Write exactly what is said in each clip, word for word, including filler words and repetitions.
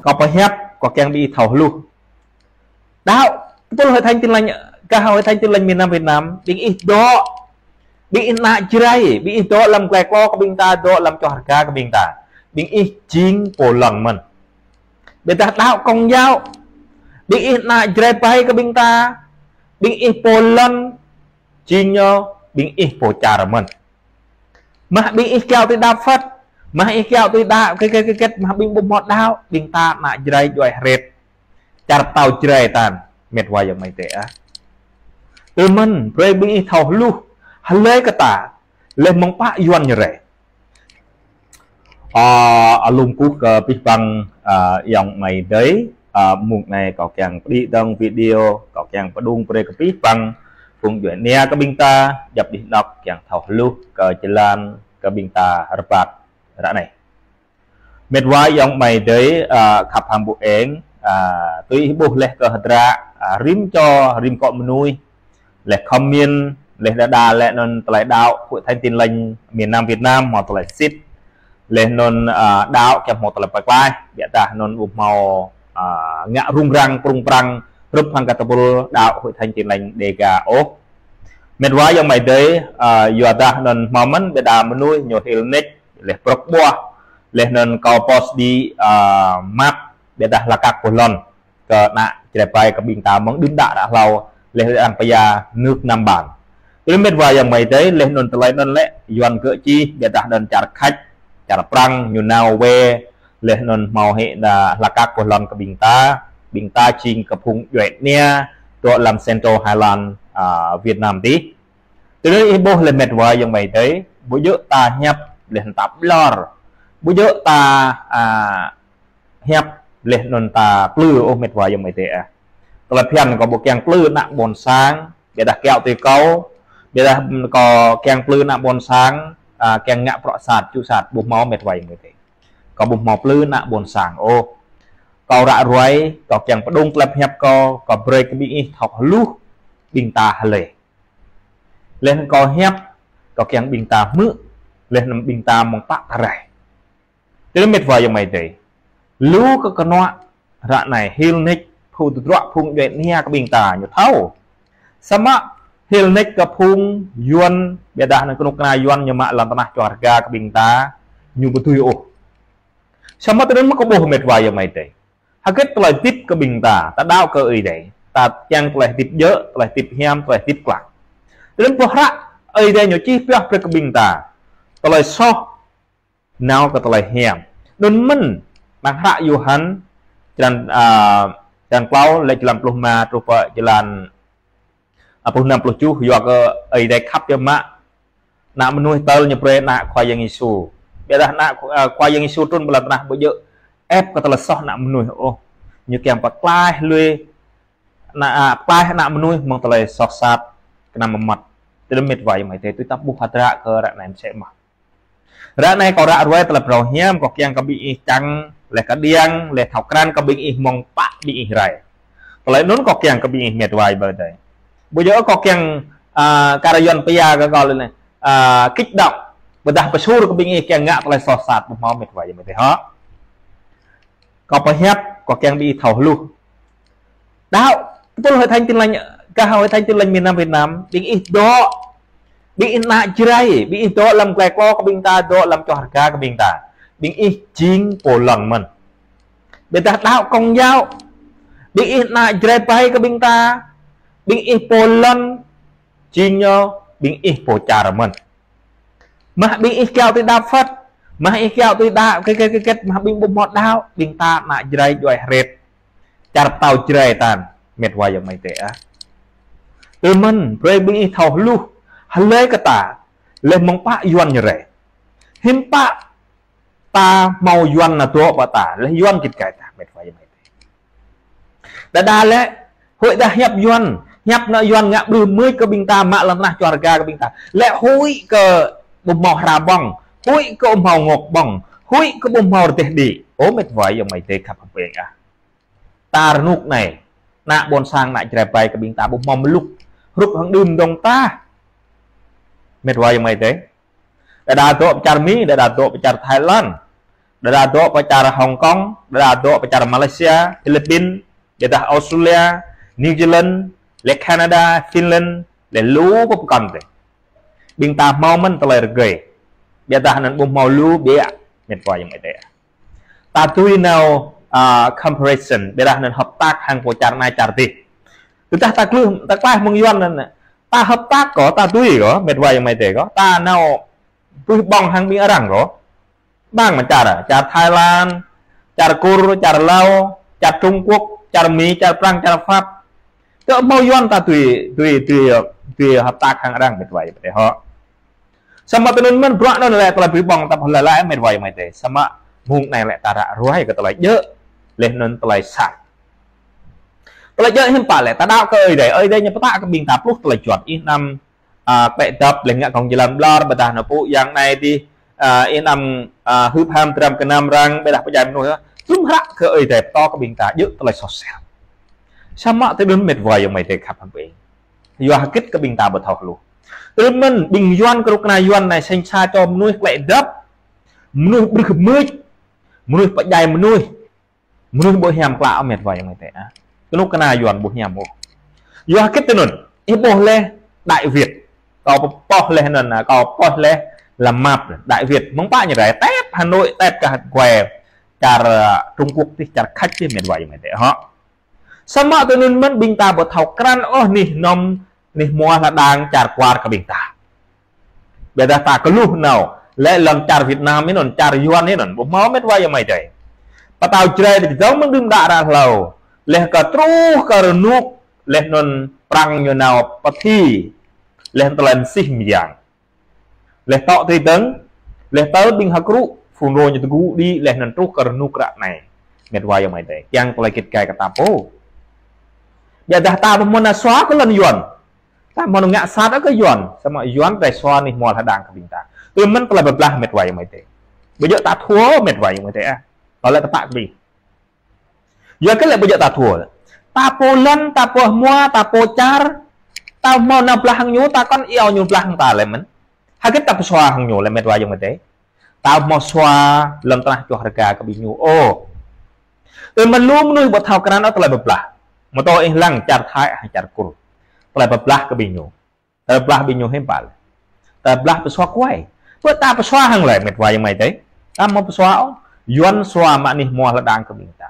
Kâo pơhiăp, kâo kiăng ƀing ih thâo hluh. Đaŏ, tơpul Hội Thánh Tin Lành, kơ Hội Thánh Tin Lành miền Nam Việt Nam, ƀing ih dŏ, ƀing ih ană Jrai, ƀing ih dŏ lăm glai klô kơ ƀing ta, dŏ lăm čoh rơga kơ ƀing ta. Ƀing ih jing pô lŏn mơ̆n. Ƀiădah đaŏ Công giáo, ƀing ih ană Jrai ƀai kơ ƀing ta, ƀing ih pô lŏn, jing ñu ƀing ih pô čar mơ̆n. Mă ƀing ih kiaŏ tui đaŏ Phật, mă ih kiaŏ tui đaŏ kơ, kơ, kơ, kơ, mă ƀing ƀu hmâo đaŏ, ƀing ta ană Jrai djuai hrĕt. Čar pơtao Jrai tan, mĕt wa ayŏng amai adơi ah. Tui mơ̆n, brơi ƀing ih thâo hluh, hlơi kơ ta, leh mơ̆ng pă Yuan ñu rai. Ơ, alum kơkuh kơ abih bang, ơ, ayŏng amai adơi, ơ, mông anai kâo kiăng pơđĭ dơ̆ng video, kâo kiăng pơdŏng brơi kơ abih bang phung djuai ania kơ ƀing ta, djŏp anih anŏ kiăng thâo hluh kơ jơlan kơ ƀing ta rơbat ră anai. Mĕt wa ayŏng amai adơi, ơ, khăp hăng ƀu eng, ơ, tui ih ƀuh leh kơ hơdră, ơ, rĭm čô, rĭm akŏ mơnuih, leh comment, leh đơđa leh anŭn tơlơi đaŏ Hội Thánh Tin Lành miền Nam Việt Nam, hmâo tơlơi sĭt, leh anŭn, ơ, đaŏ kiăng hmâo tơlơi pơklaih, ƀiădah anŭn ƀu hmâo, ơ, ngă rŭng răng, prŭng prăng, hrup hăng kơ tơpul đaŏ Hội Thánh Tin Lành Đêga ôh. Mĕt wa ayŏng amai adơi, ơ, yua dah anŭn hmâo mơ̆n ƀiădah mơnuih ñu hil nik, leh prŏk ƀuah, leh anŭn kâo post đi, ơ, măt, ƀiădah hlak kăk pô lŏn kơ ană Jrai ƀai kơ ƀing ta mơ̆ng đưm đă đă hlâo, leh arăng pơya nước Nam Bản. Tui mĕt wa ayŏng amai adơi, leh anŭn tơlơi anŭn lĕ, Yuan gơ̆ čih, ƀiădah anŭn čar Khač, čar Prăng, ñu nao wĕ, leh anŭn hmâo hĭ đa hlak kăk pô lŏn kơ ƀing ta, ƀing ta jing kơ phung djuai ania, dŏ lăm Central Highland, ơ, Việt Nam tih. Tui anŭn ih ƀuh leh mĕt wa ayŏng amai adơi, ƀu djơ̆ ta hiăp leh anŭn ta ƀlŏr. Ƀu djơ̆ ta, ơ, hiăp leh anŭn ta plư ôh mĕt wa ayŏng amai adơi ah. Tơlơi phiăn kâo ƀu kiăng plư ană ƀôn sang, ƀiădah kiaŏ tui kâo, ƀiădah kâo kiăng plư ană ƀôn sang, ơ, kiăng ngă bruă sat, ču sat, ƀu hmâo mĕt wa ayŏng amai adơi. Kâo ƀu hmâo plư ană ƀôn sang ôh. Kâo ră ruai, kâo kiăng pơdŏng tơlơi hiăp kâo, kâo brơi kơ ƀing ih thâo hluh, ƀing ta hlơi. Leh anŭn kâo hiăp, kâo kiăng ƀing ta hmư̆, leh anŭn ƀing ta mơ̆ng pă ta rai. Tui anŭn mĕt wa ayŏng amai adơi. Lu kơ kơnuă ră anai hil nik, phung tơdruă phung djuai ania kơ ƀing ta ñu thâo. Samơ̆ hil nik kơ phung Yuan, ƀiădah anŭn kơnuk kơna Yuan ñu mă lŏn tơnah čoh rơga kơ ƀing ta, ñu ƀu tui ôh. Samơ̆ tui anŭn mơ̆ kâo ƀuh mĕt wa ayŏng amai adơi. Hơget tơlơi hơdip kơ ƀing ta, ta đaŏ kơ Ơi Adai. Ta kiăng tơlơi hơdip djơ̆, tơlơi hơdip hiam, tơlơi hơdip klă. Tui anŭn boh hră Ơi Adai ñu čih pioh brơi kơ ƀing ta. Tơlơi soh nao kơ tơlơi hiam. Anŭn mơ̆n, amăng hră Yôhan, črăn, ơ, črăn klâo, lĕ jơlan pluh rơma, truh pơ jơlan, ơ, pluh năm pluh tơjuh, yua kơ Ơi Adai khăp biă mă ană mơnuih tơl ñu brơi ană Khua Yang Yêsu. Ƀiădah ană, ơ, Khua Yang Yêsu trŭn pơ lŏn tơnah ƀu djơ̆ ĕp kơ tơlơi soh ană mơnuih ôh. Ñu kiăng pơklaih lui ană, ơ, pơklaih ană mơnuih mơ̆ng tơlơi soh sat kơnăm mơmŏt. Tui anŭn mĕt wa ayŏng amai adơi, tui ta ƀuh hơdră kơ ră anai mơsĕ mơh. Ră anai kâo ră ruai tơlơi phrâo hiam, kâo kiăng kơ ƀing ih čang, leh kơđiăng, leh thâo krăn kơ ƀing ih mơ̆ng pă ƀing ih rai. Tơlơi anŭn kâo kiăng kơ ƀing ih mĕt wa ayŏng amai adơi. Ƀu djơ̆ kâo kiăng, ơ, kar Yuan pơya kơ kâo leh anai, ơ, kích động, ƀiădah pơsur kơ ƀing ih kiăng ngă tơlơi soh sat, ƀu hmâo mĕt wa ayŏng amai adơi hă. Kâo pơhiăp, kâo kiăng ƀing ih thâo hluh. Đaŏ, tơpul Hội Thánh Tin Lành, kơ Hội Thánh Tin Lành miền Nam Việt Nam, ƀing ih dŏ, ƀing ih ană Jrai, ƀing ih dŏ lăm glai klô kơ ƀing ta, dŏ lăm čoh rơga kơ ƀing ta. Ƀing ih jing pô lŏn mơ̆n. Ƀiădah đaŏ Công giáo, ƀing ih ană Jrai ƀai kơ ƀing ta, ƀing ih pô lŏn, jing ñu ƀing ih pô čar mơ̆n. Mă ƀing ih kiaŏ tui đaŏ Phật, mă ih kiaŏ tui đaŏ kơ, kơ, kơ, kơ, mă ƀing ƀu hmâo đaŏ, ƀing ta ană Jrai djuai hrĕt. Čar pơtao Jrai tan, mĕt wa ayŏng amai adơi ah. Tui mơ̆n, brơi ƀing ih thâo hluh, hlơi kơ ta, leh mơ̆ng pă Yuan ñu rai. Hiư̆m pă ta hmâo Yuan nao dŏ pơ ta, leh Yuan git gai ta, mĕt wa ayŏng amai adơi. Đơđa lĕ, huĭ dah hiăp Yuan, hiăp ană Yuan ngă brưh mưč kơ ƀing ta, mă lŏn tơnah čoh rơga kơ ƀing ta. Lĕ huĭ kơ ƀu hmâo hra ƀơ̆ng, huĭ kơ ƀu hmâo ngŏk ƀơ̆ng, huĭ kơ ƀu hmâo rơdêh đĭ. Ơ mĕt wa ayŏng amai adơi khăp hăng ƀing ah. Ta rơnŭk anai, ană ƀôn sang ană Jrai ƀai kơ ƀing ta ƀu hmâo mlŭk, hrup hăng đưm dơ̆ng tah. Mĕt wa ayŏng amai adơi. Đơđa dŏ pơ čar Mi, đơđa dŏ pơ čar Thái Lan. Đơđa dŏ pơ čar Hong Kong, đơđa dŏ pơ čar Malaysia, Philippin, ƀiădah Australia, New Zealand, lĕ Canada, Finland, lĕ lu pơkŏn tĕ. Ƀing ta hmâo mơ̆n tơlơi rơgơi. Ƀiădah anŭn ƀu hmâo lu biă, mĕt wa ayŏng amai adơi. Ta tui nao, a, comparison, ƀiădah anŭn hợp tác hăng pô čar anai čar adih. Tơdah ta klư, ta klaih mơ̆ng Yuan anŭn, ta hợp tác kơ, ta tui kơ, mĕt wa ayŏng amai adơi kơ, ta nao puih ƀơ̆ng hăng ƀing arăng kơ. Ƀăng mơ̆n čar, čar Thái Lan, čar Kur, čar Lao, čar Trung Quốc, čar Mi, čar Prăng, čar Pháp. Tơ hmâo Yuan ta tui, tui, tui, tui hợp tác hăng arăng mĕt wa ayŏng amai adơi hŏ. Samơ̆ tui anŭn mơ̆n bruă anŭn lĕ tơlơi puih ƀơ̆ng ta pơhlai laĭ mĕt wa ayŏng amai adơi. Samơ̆ mơ̆ng anai lĕ ta ră ruai kơ tơlơi djơ̆, laih anŭn tơlơi sat. Tơlơi djơ̆ hiư̆m pă lĕ, ta đaŏ kơ Ơi Adai, Ơi Adai ñu pơtă kơ ƀing ta pluh tơlơi juăt, ih anăm a, klĕ dăp, lĕ ngă kông jơlan ƀlŏr, ƀiădah anŭn pô yang anai tih, a, ih anăm, a, hưp ham tram kơnam arăng, ƀiădah pơdjai mơnuih, tơm hră kơ Ơi Adai pơtô kơ ƀing ta djơ̆ tơlơi soh sel. Samơ̆ tui anŭn mĕt wa ayŏng amai adơi khăp hăng ƀing. Yua hơgĕt kơ ƀing ta ƀu thâo hluh. Tui anŭn mơ̆n ƀing Yuan kơnuk kơna Yuan anai sĕng sa čô mơnuih klĕ dăp, mơnuih brưh mưč, mơnuih pơdjai mơnuih. Mơnuih ƀu hiam klă ôh mĕt wa ayŏng amai adơi ah. Kơnuk kơna Yuan ƀu hiam ôh. Yua hơgĕt tui anŭn, ih ƀuh laih Đại Việt. Kâo pơpŏh laih anŭn, kâo pŏh laih lăm map Đại Việt. Mơ̆ng pă ñu rai, tep Hà Nội, tep kơ hơget, čar, a, Trung Quốc tih, čar Khač tih mĕt wa ayŏng amai adơi hŏ. Samơ̆ tui anŭn mơ̆n ƀing ta ƀu thâo krăn ôh anih anom, anih hmua hơđang čar kwar kơ ƀing ta. Ƀiădah ta kơluh nao, lĕ lăm čar Việt Nam anŭn, čar Yuan anŭn, ƀu hmâo mĕt wa ayŏng amai adơi. Pơtao Jrai tơdang mơ̆ng đưm đă ră hlâo, laih kơ truh kơ rơnuk, laih anŭn Prăng ñu nao pơthi, laih tơlơi mơsih mơyang. Laih tŏ tui dơ̆ng, laih tơl ƀing hơkrŭ, phun rô ñu tơgŭ đĭ, laih anŭn truh kơ rơnuk ră anai. Mĕt wa ayŏng amai adơi, kiăng tơlơi git gai kơ ta pô. Ƀiădah ta ƀu hmâo nao sua kơ lŏn Yuan. Ta hmâo ngă sat kơ Yuan, samơ̆ Yuan rai sua anih hmua hơđang kơ ƀing ta. Tui anŭn mơ̆n tơlơi pơblah mĕt wa ayŏng amai adơi. Ƀu djơ̆ ta thua mĕt wa ayŏng amai adơi ah. Kâo laĭ tơpă kơ ƀing. Yua hơgĕt lĕ ƀu djơ̆ ta thua. Ta pô lŏn, ta pô hmua, ta pô čar. Ta hmâo nao blah hăng ñu, ta kŏn iâu ñu blah hăng ta lĕ mơ̆n. Hơgĕt ta pơsua hăng ñu lĕ mĕt wa ayŏng amai adơi. Ta hmâo sua lŏn tơnah čoh rơga kơ ƀing ñu ôh. Tui anŭn mơ̆n lu mơnuih ƀu thâo krăn ôh tơlơi pơblah. Mơ̆ tơ ih lăng čar Thái hăng čar Kur. Tơlơi pơblah kơ ƀing ñu. Tơlơi pơblah ƀing ñu hiư̆m pă lĕ. Tơlơi pơblah pơsua kuai. Pơ ta pơsua hăng lĕ mĕt wa ayŏng amai adơi. Ta hmâo pơsua ôh. Yuan sua mă anih hmua hơđang kơ ƀing ta.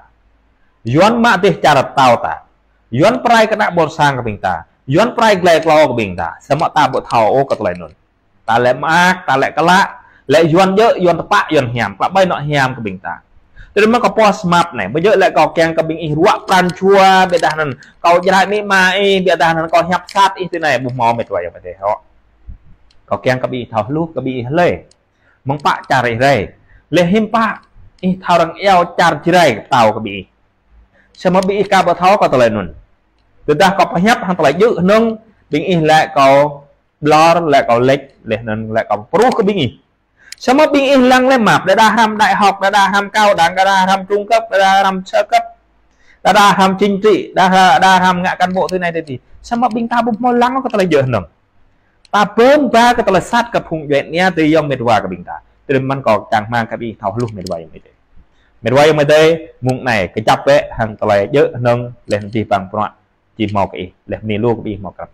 Yuan mă dêh čar pơtao ta. Yuan pơrai kơnă ƀôn sang kơ ƀing ta. Yuan pơrai glai klâo kơ ƀing ta. Samơ̆ ta ƀu thâo ôh kơ tơlơi anŭn. Ta lĕ mơak, ta lĕ klă, lĕ Yuan djơ̆, Yuan tơpă, Yuan hiam, klă ƀai anŏ hiam kơ ƀing ta. Tui anŭn mơ̆n kâo pơsuaih map anai, ƀu djơ̆ lĕ kâo kiăng kơ ƀing ih ruă pran jua, ƀiădah anŭn kâo jrai amĭ ama ih, ƀiădah anŭn kâo hiăp sat ih tui anai, ƀu hmâo mĕt wa ayŏng amai adơi hŏ. Kâo kiăng kơ ƀing ih thâo hluh, kơ ƀing ih hlơi. Mơ̆ng pă čar ih rai. Laih hiư̆m pă ih thâo arăng iâu čar Jrai pơtao kơ ƀing ih. Samơ̆ ƀing ih aka ƀu thâo kơ tơlơi anŭn. Tơdah kâo pơhiăp hăng tơlơi djơ̆ hơnơ̆ng, ƀing ih laĭ kâo ƀlŏr, laĭ kâo lĕč, laih anŭn laĭ kâo pơruh kơ ƀing ih. Samơ̆ ƀing ih lăng lĕ map, đơđa hrăm đại học, đơđa hrăm cao đẳng, đơđa hrăm trung cấp, đơđa hrăm sơ cấp, đơđa hrăm chính trị, đơđa, đơđa hrăm ngă cán bộ tui anai tui adih. Samơ̆ ƀing ta ƀu hmâo lăng kơ tơlơi djơ̆ hơnơ̆ng. Ta bơm ba kơ tơlơi sat kơ phung djuai ania tui ayŏng mĕt wa kơ ƀing ta. Tui anŭn mơ̆n kâo čang rơmang kơ ƀing ih thâo hluh mĕt wa ayŏng amai adơi. Mĕt wa ayŏng amai adơi, mơ̆ng anai kơjăp bĕ hăng tơlơi djơ̆ hơnơ̆ng laih anŭn dih bang bruă či hmâo kơ ih, laih bơni lu kơ ƀing ih hmâo krăp.